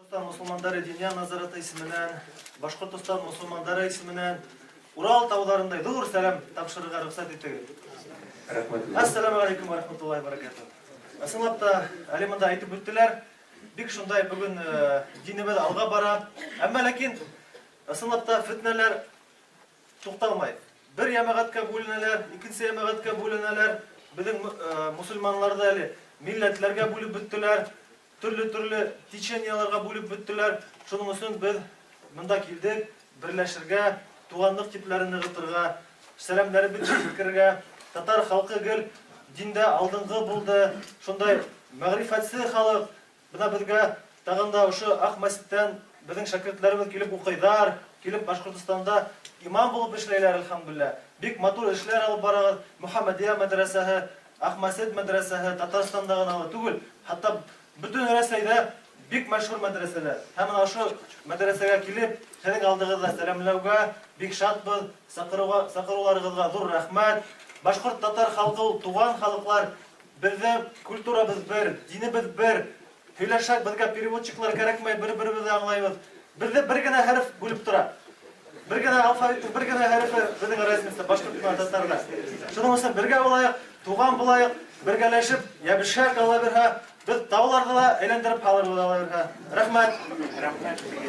Башкортостан мусулмандары Диния назараты исеменнән, Башкортостан мусулмандары исеменнән Урал тауларындай зур сәлам тапшырырга рөхсәт итегез. Рәхмәт. Ассаламу алейкум ва рахматуллаһи ва баракатуһ. Ысынлап та, әле монда әйтеп үттеләр, бик шундай бүген динебез алга бара. Әмма ләкин ысынлап та фетнәләр тукталмай. Бер ямәгатькә бүленәләр, икенче ямәгатькә бүленәләр. Безнең мусульманнар да әле милләтләргә бүлеп беттеләр. Төрле-төрле течениеләргә бүлеп беттеләр. Шуның өчен без монда килдек, берләшергә, туганлык җепләрен ныгытырга, сәламнәребезне җиткерергә. Татар халкы гел диндә алдынгы булды, шундай мәгърифәтче халык. Менә безгә тагын да ошо Ак мәчеттән безнең шәкертләребез килеп укыйдар, килеп Башкортостанда имам булып эшләйләр, әлхәмдүлилләһ. Бик матур эшләр алып барагыз. Мөхәммәдия мәдрәсәһе, Ак мәчет мәдрәсәһе Татарстанда гына да түгел, хәтта бөтен Рәсәйдә бик мәшһүр мәдрәсәләр. Һәм менә ошо мәдрәсәгә килеп, сезнең алдыгызда сәламләүгә бик шатбыз, чакыруга, чакыруларыгызга зур рәхмәт. Башкорт, татар халкы ул туган халыклар, безнең культурабыз бер, динебез бер. Һөйләшәк, безгә переводчиклар кәрәкмәй, бер-беребезне аңлайбыз. Безне бер генә хәреф бүлеп тора. Бер генә алфавитның бер генә хәрефе безнең разница, башкорт белән татарда. Шуның өчен бергә булаек, туган булаек, бергәләшеп, ябешәк, Алла бирһә, без тауларны да әйләндереп калырбыз, Алла бирһә. Рәхмәт. Рәхмәт.